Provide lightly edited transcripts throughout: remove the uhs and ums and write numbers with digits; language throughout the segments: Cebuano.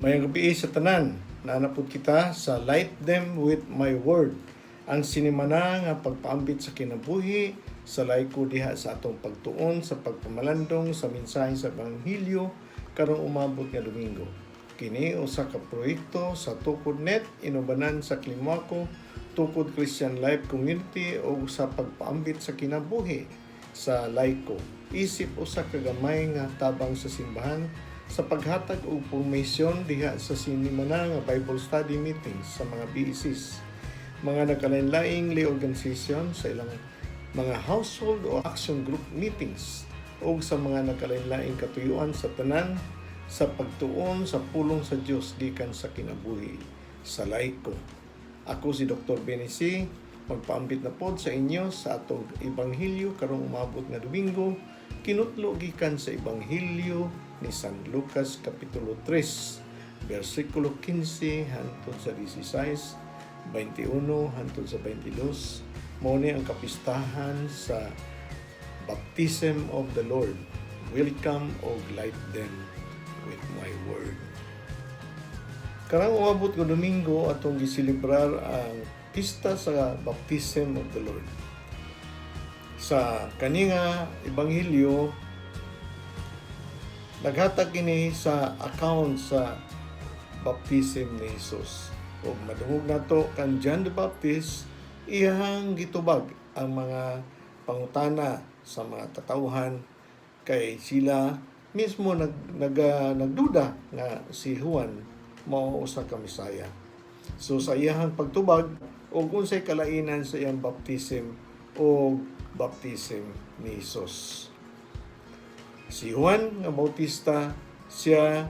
Maayong gabii sa tanan, naa na pud kita sa Light Them With My Word. Ang sinimana nga pagpaambit sa kinabuhi sa laiko diha sa atong pagtuon sa pagpamalandong sa mensahe sa Ebanghelyo karong umabot nga Domingo. Kini usa ka proyekto sa Tukod Net inubanan sa Klimuako Tukod Christian Life Community o sa pagpaambit sa kinabuhi sa laiko. Isip usa ka gamay nga tabang sa simbahan sa paghatag og formasyon diha sa sinimana nga Bible study meetings sa mga BECs, mga nagkalain-laing lay organization sa ilang mga household o action group meetings, o sa mga nagkalain-laing katuyuan sa tanan sa pagtuon sa pulong sa Dios gikan sa kinabuhi sa laiko. Ako si Dr. Benisi, magpaambit na pod sa inyo sa atong ebanghelyo karong umabot nga Domingo, kinutlo gikan sa Ebanghelyo ni San Lucas kapitulo 3, bersikulo 15 hangtod sa 16, 21 hangtod sa 22. Mao ni ang kapistahan sa Baptism of the Lord. Welcome og light them with my word. Karang umabot nga Domingo, atong giselebrar ang pista sa Baptism of the Lord. Sa kani nga ebanghelyo, naghatag kini sa account sa baptism ni Jesus. Ug madungog nato kan John the Baptist, iyang gitubag ang mga pangutana sa mga katawhan kay sila mismo nag, nag nagduda nga si Juan mao usa ka Mesaya. So sa iyang pagtubag og unsay kalainan sa iyang baptism o baptism ni Jesus. Si Juan nga Bautista, siya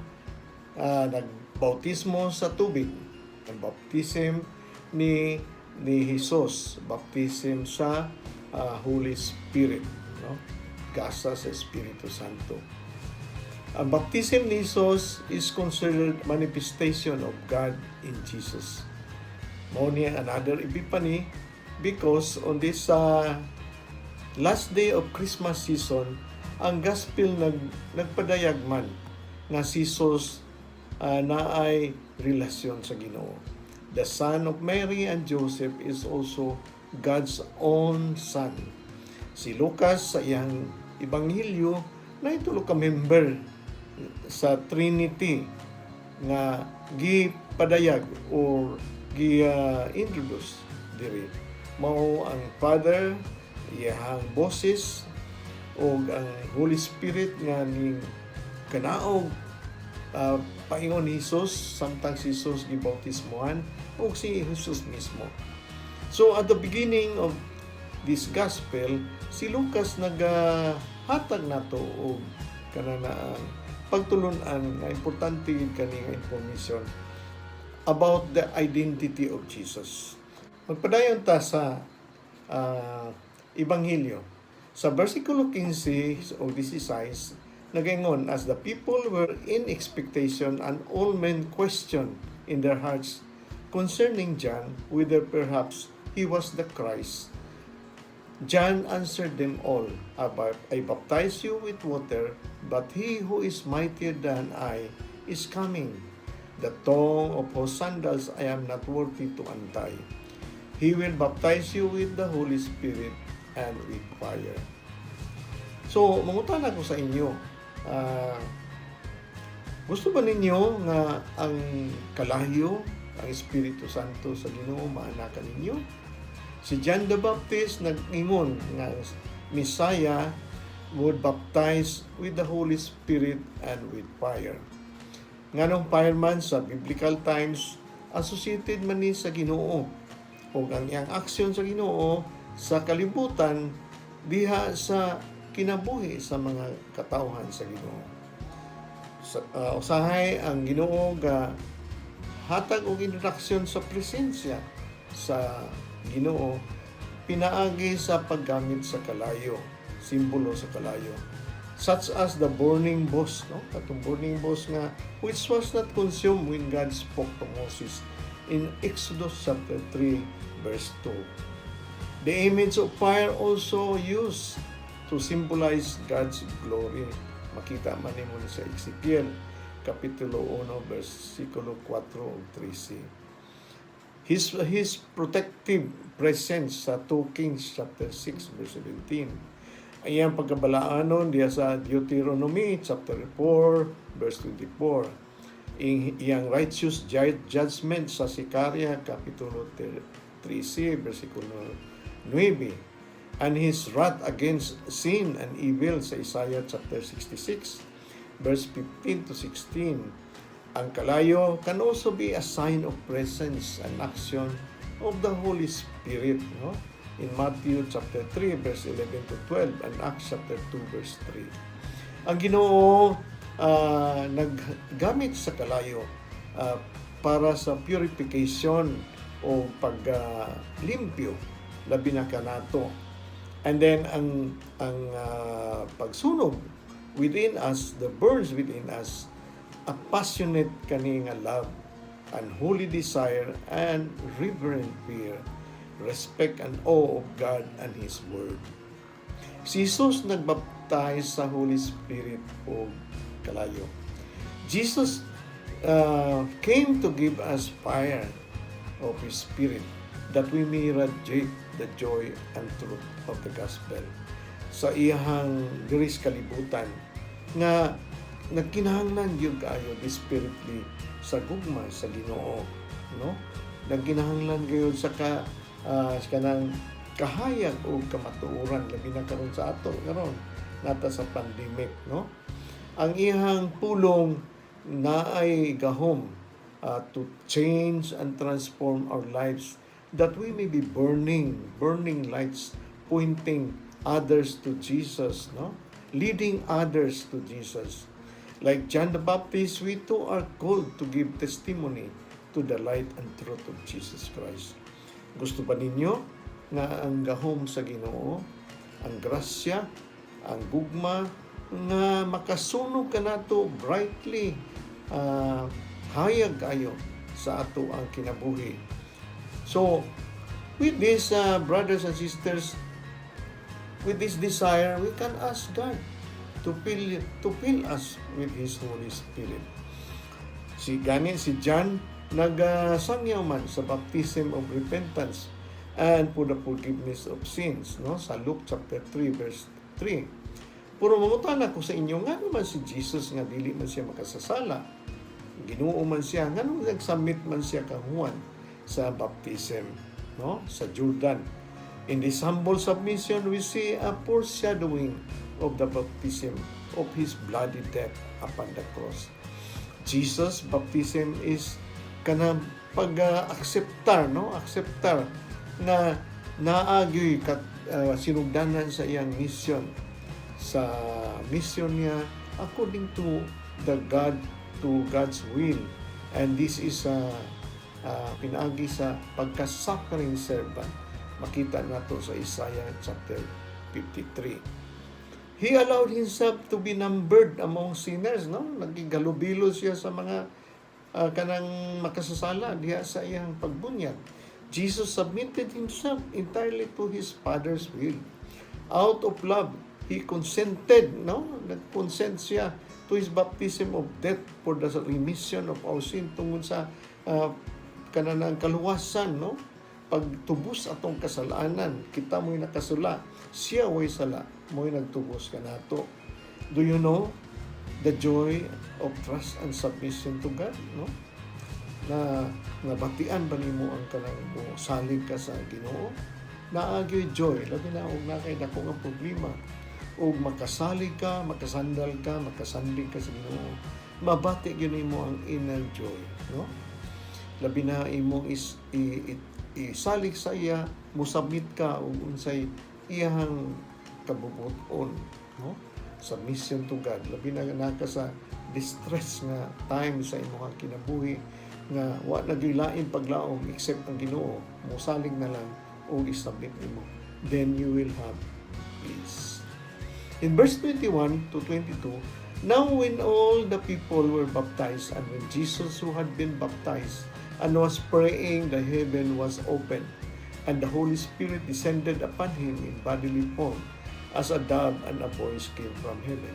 nagbautismo sa tubig. Ang baptism ni Jesus, baptism sa Holy Spirit, no? Gasa sa Espiritu Santo. Ang baptism ni Jesus is considered manifestation of God in Jesus. Mao ni ang another epiphany because on this last day of Christmas season, ang gospel nagpadayag man nga si Jesus naay relasyon sa Ginoo. The son of Mary and Joseph is also God's own son. Si Lucas sa iyang ebanghelyo na tulo ka member sa Trinity nga gipadayag or gi-introduce diri. Mao ang Father, iyang boses, ug ang Holy Spirit nga ning kanaog paingon ni Jesus samtang si Jesus gibautismohan, ug si Jesus mismo. So at the beginning of this gospel, si Lucas nagahatag nato og kana na ang pagtulunan nga importante gid kani nga information about the identity of Jesus. Magpadayon ta sa Ebanghelyo. Sa versikulo 15 o 16, nagaingon, "As the people were in expectation and all men questioned in their hearts concerning John, whether perhaps he was the Christ, John answered them all, 'I baptize you with water, but he who is mightier than I is coming, the thong of whose sandals I am not worthy to untie. He will baptize you with the Holy Spirit and with fire.'" So, mangutana ko sa inyo, gusto ba ninyo nga ang kalayo, ang Espiritu Santo sa Ginoo maanakan ninyo? Si John the Baptist nag-ingon nga Messiah would baptize with the Holy Spirit and with fire. Nganong fire man sa biblical times associated man ni sa Ginoo ug ang iyang aksyon sa Ginoo sa kalibutan diha sa kinabuhi sa mga katawhan sa Ginoo. Sa usahay ang Ginoo ga hatag og introduction sa presensya sa Ginoo pinaagi sa paggamit sa kalayo, simbolo sa kalayo. Such as the burning bush, no? Katong burning bush nga which was not consumed when God spoke to Moses in Exodus chapter 3 verse 2. The image of fire also used to symbolize God's glory. Makita man nimo ni sa Ezekiel. Kapitulo 1, versikulo 4 ug 13. His protective presence sa 2 Kings chapter 6 verse 17. Ang iyang pagkabalaanon diya sa Deuteronomy chapter 4 verse 24. Iyang righteous judgment sa Zechariah kapitulo 13 versikulo 9. And his wrath against sin and evil sa Isaiah chapter 66 verse 15 to 16. Ang kalayo can also be a sign of presence and action of the Holy Spirit, no? In Matthew chapter 3 verse 11 to 12 and Acts chapter 2 verse 3. Ang Ginoo naggamit sa kalayo para sa purification o paglimpyo, labi na kanato. And then ang pagsunog within us, the burns within us a passionate kani nga love and holy desire and reverent fear, respect and awe of God and His Word. Si Jesus nagbaptize sa Holy Spirit o kalayo. Jesus came to give us fire of His Spirit that we may radiate the joy and truth of the gospel sa iyahang diri sa kalibutan nga nagkinahanglan gyud kaayo desperately sa gugma sa Ginoo, no? Nagkinahanglan gyud sa kanang kahayag o kamatuoran, labi na karon sa ato karon nata sa pandemic, no? Ang iyang pulong naay gahom to change and transform our lives that we may be burning burning lights, pointing others to Jesus, no? Leading others to Jesus. Like John the Baptist, we too are called to give testimony to the light and truth of Jesus Christ. Gusto ba ninyo nga ang gahom sa Ginoo, ang grasya, ang gugma nga makasunog kanato brightly, hayag kayo sa ato ang kinabuhi? So, with this, brothers and sisters, with this desire, we can ask God to fill us with His Holy Spirit. Si gani si John nagsangyaw man sa baptism of repentance and for the forgiveness of sins, no, sa Luke chapter 3 verse 3. Pero mangutana ko sa inyo, ngano man si Jesus nga dili man siya makasasala, Ginoo man siya, ngano nag-submit man siya kang Juan sa baptism, no, sa Jordan? In this humble submission, we see a foreshadowing of the baptism of his bloody death upon the cross. Jesus' baptism is kanang pag-acceptar, no? Acceptar na naagyoy kat sinugdanan sa iyang mission, sa mission niya according to God's will, and this is pinaagi sa pagka-suffering servant. Makita nato sa Isaiah chapter 53. He allowed himself to be numbered among sinners, no? Nagigalubilo siya sa mga kanang makasasala diha sa iyang pagbunyag. Jesus submitted himself entirely to his Father's will. Out of love, he consented, no? Nag-consent siya to his baptism of death for the remission of our sin, tungod sa kanang kaluwasan, no? Pagtubos atong kasalanan, kita mo'y nakasala, siya way sala, mo'y nagtubos kanato. Do you know the joy of trust and submission to God, no? Na nabatian ba nimo ang kanang mo salig ka sa Ginoo? Naagyoy joy, labi na og naa kay dako nga problema ug makasalig ka, makasandal ka, makasandig ka sa Ginoo. Mabati gyud nimo ang inner joy, no? Labi na imong isalig sa iya, musubmit ka ug unsay iyang kabubuton, no? Submission to God. Labi na naa ka sa distress nga time sa imong kinabuhi nga wa na gyud lain paglaom except ang Ginoo, mosalig na lang og isubmit nimo. Then you will have peace. In verse 21 to 22, "Now when all the people were baptized, and when Jesus, who had been baptized and was praying, the heaven was opened, and the Holy Spirit descended upon him in bodily form as a dove, and a voice came from heaven."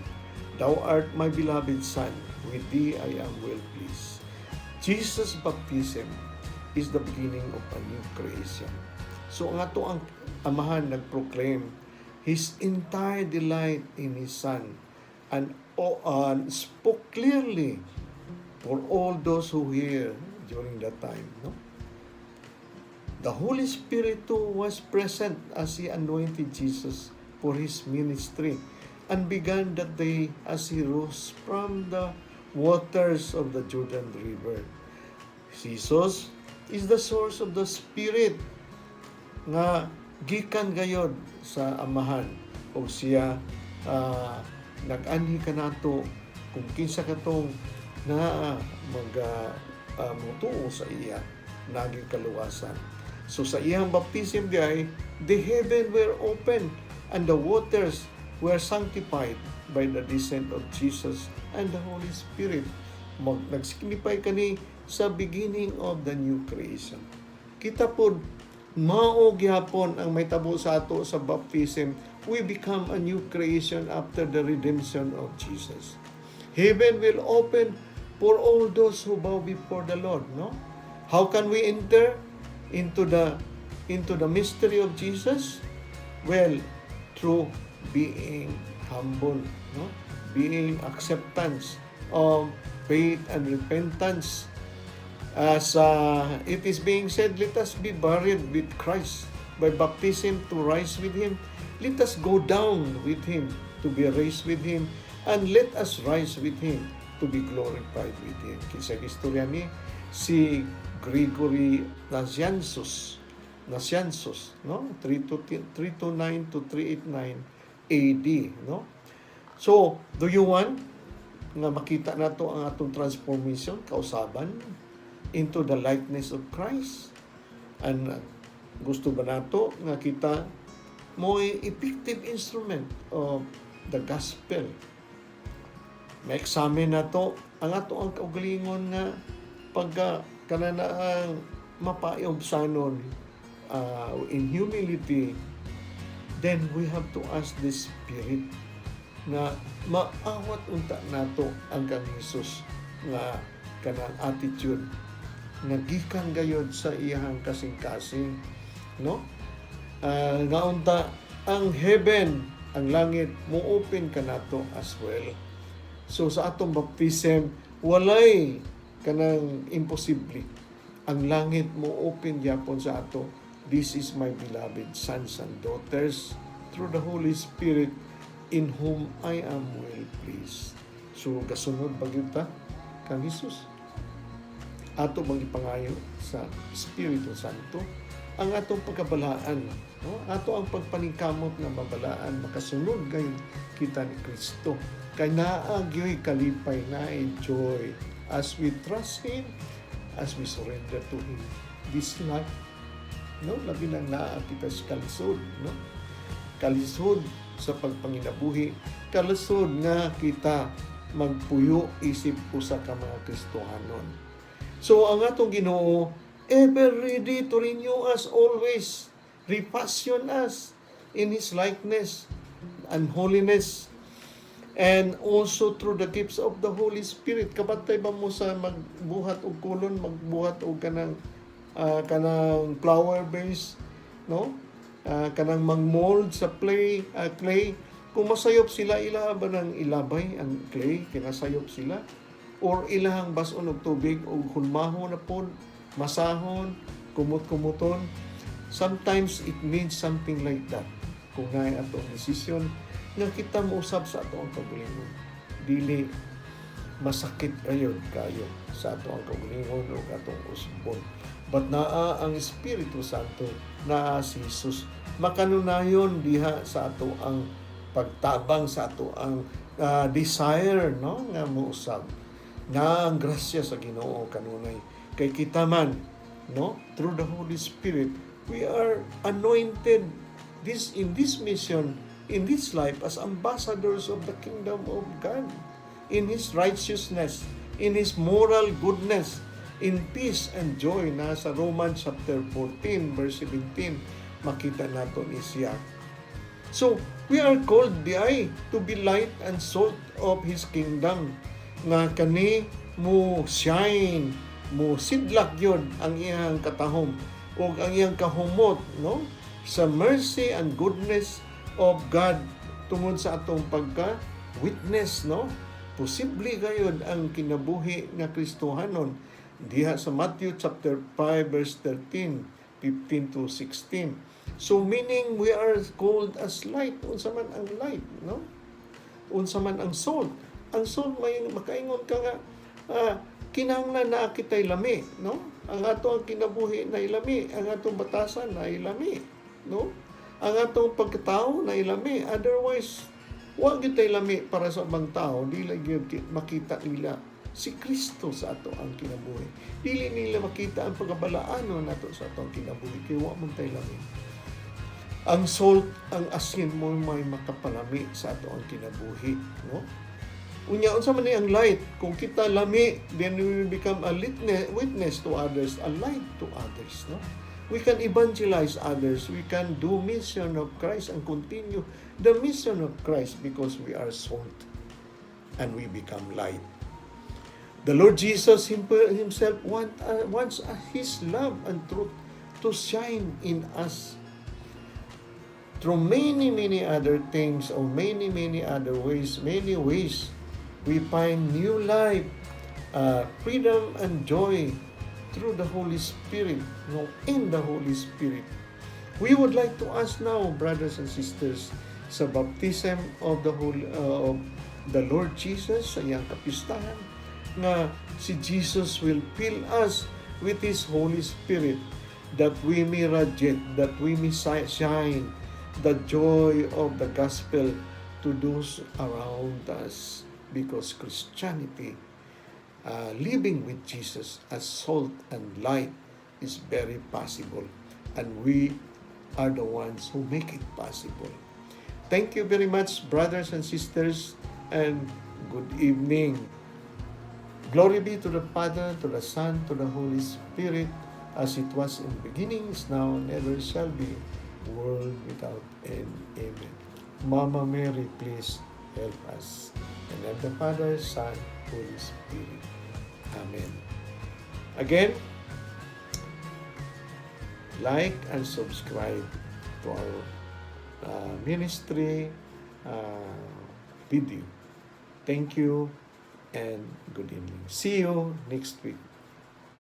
"Thou art my beloved Son, with thee I am well pleased." Jesus' baptism is the beginning of a new creation. So ang ato ang Amahan nag-proclaim His entire delight in His Son and spoke clearly for all those who hear during that time. No? The Holy Spirit too was present as He anointed Jesus for His ministry and began that day as He rose from the waters of the Jordan River. Jesus is the source of the Spirit nga gikan gayod sa Amahan o siya nag-anhi kanato kung kinsa katong na mag mutuo sa iya naging kaluwasan. So sa iyang baptism diay, the heaven were open and the waters were sanctified by the descent of Jesus and the Holy Spirit. Nag-signify kani sa beginning of the new creation. Kita po, mao gihapon ang mahitabo sa ato sa baptism. We become a new creation after the redemption of Jesus. Heaven will open for all those who bow before the Lord, no? How can we enter into the mystery of Jesus? Well, through being humble, no? Being acceptance of faith and repentance. As it is being said, let us be buried with Christ by baptism to rise with Him. Let us go down with Him to be raised with Him, and let us rise with Him to be glorified with Him. Kinsa istorya ni si Gregory Nazianzus, no? 329 to 389 AD, no? So, do you want nga makita nato ang atong transformation kausaban into the likeness of Christ? And gusto ba nato nga kita mo'y effective instrument of the gospel? Ma-examine nato ang ato ang kaugalingon nga pagka kanana ang mapaubsanon in humility, then we have to ask the Spirit nga maawat unta nato ang kang Jesus nga kanang attitude nga gikan gayod sa iyang kasing-kasing, no? Nga unta ang heaven, ang langit, mo open kanato as well. So sa atong baptism, walay kanang imposible. Ang langit mo open gyapon sa ato. "This is my beloved sons and daughters," through the Holy Spirit, "in whom I am well pleased." So gasunod ba gyud ta kang Jesus? Ato bang ipangayo sa Espiritu Santo ang atong pagkabalaan, no? Ato ang pagpaningkamot nga mabalaan, makasunod gayud kita ni Kristo. Kay naa gyoy kalipay, naay joy as we trust Him, as we surrender to Him this life. No, labi nang naa kita sa kalisod, no? Kalisod sa pagpanginabuhi, kalisod nga kita magpuyo isip usa ka mga Kristohanon. So ang atong Ginoo ever ready to renew us always, refashion us in His likeness and holiness and also through the gifts of the Holy Spirit. Kabantay ba mo sa magbuhat og kulon, magbuhat og kanang flower vase, no? Kanang magmold sa clay. Kung masayop sila, ila ba nang ilabay ang clay, kinasayop sila? Or ilahang bason og tubig og hulmaho na pod, masahon, kumot-kumuton. Sometimes it means something like that. Kung naay atong desisyon nga kita mousab sa ato ang kaugalingon. Dili masakit ayun kayo sa ato ang kaugalingon o atong usbon. But naa ang Espiritu Santo, naa si Jesus. Makanunayon diha sa ato ang pagtabang sa ato ang desire, no, nga mousab. Na ang grasya sa Ginoo kanunay kay kita man, no, through the Holy Spirit we are anointed this in this mission, in this life, as ambassadors of the kingdom of God, in His righteousness, in His moral goodness, in peace and joy. Nasa Romans chapter 14 verse 17 makita nato ni siya. So, we We are called diay to be light and salt of His kingdom nga kani mo shine, mo sidlak yun ang iyang katahom ug ang iyang kahumot, no, sa mercy and goodness of God tungod sa atong pagka witness, no? Posible gayud ang kinabuhi nga Kristohanon diha sa Matthew chapter 5 verse 13, 15 to 16. So meaning we are called as light. Unsa man ang light, no? Unsa man ang salt? Ang salt, may makaingon ka nga kinahanglan na kitay lami, no? Ang ato ang kinabuhi na ilami, ang atong batasan na ilami, no? Ang atong pagkatao na ilami. Otherwise, wa gyud tay lami para sa ubang tao, dili gyud makita nila si Kristo sa ato ang kinabuhi. Dili nila makita ang pagkabalaano nato sa atong kinabuhi kay wa man tay lami. Ang salt, ang asin mo may makapalami sa ato ang kinabuhi, no? Unya, unsa man ni ang light? Kung kita lami, then we will become a witness to others, a light to others, no? We can evangelize others. We can do mission of Christ and continue the mission of Christ because we are salt and we become light. The Lord Jesus himself wants His love and truth to shine in us through many, many other things or many, many other ways, many ways we find new life, freedom and joy through the Holy Spirit, no, in the Holy Spirit. We would like to ask now, brothers and sisters, sa baptism of the Lord Jesus sa iyang kapistahan, nga si Jesus will fill us with His Holy Spirit that we may radiate, that we may shine the joy of the gospel to those around us because Christianity, living with Jesus as salt and light, is very possible, and we are the ones who make it possible. Thank you very much, brothers and sisters, and good evening. Glory be to the Father, to the Son, to the Holy Spirit, as it was in the beginning, is now, and ever shall be, world without end. Amen. Mama Mary, please help us. And of the Father, Son, Holy Spirit. Amen. Again, like and subscribe to our ministry video. Thank you and good evening. See you next week.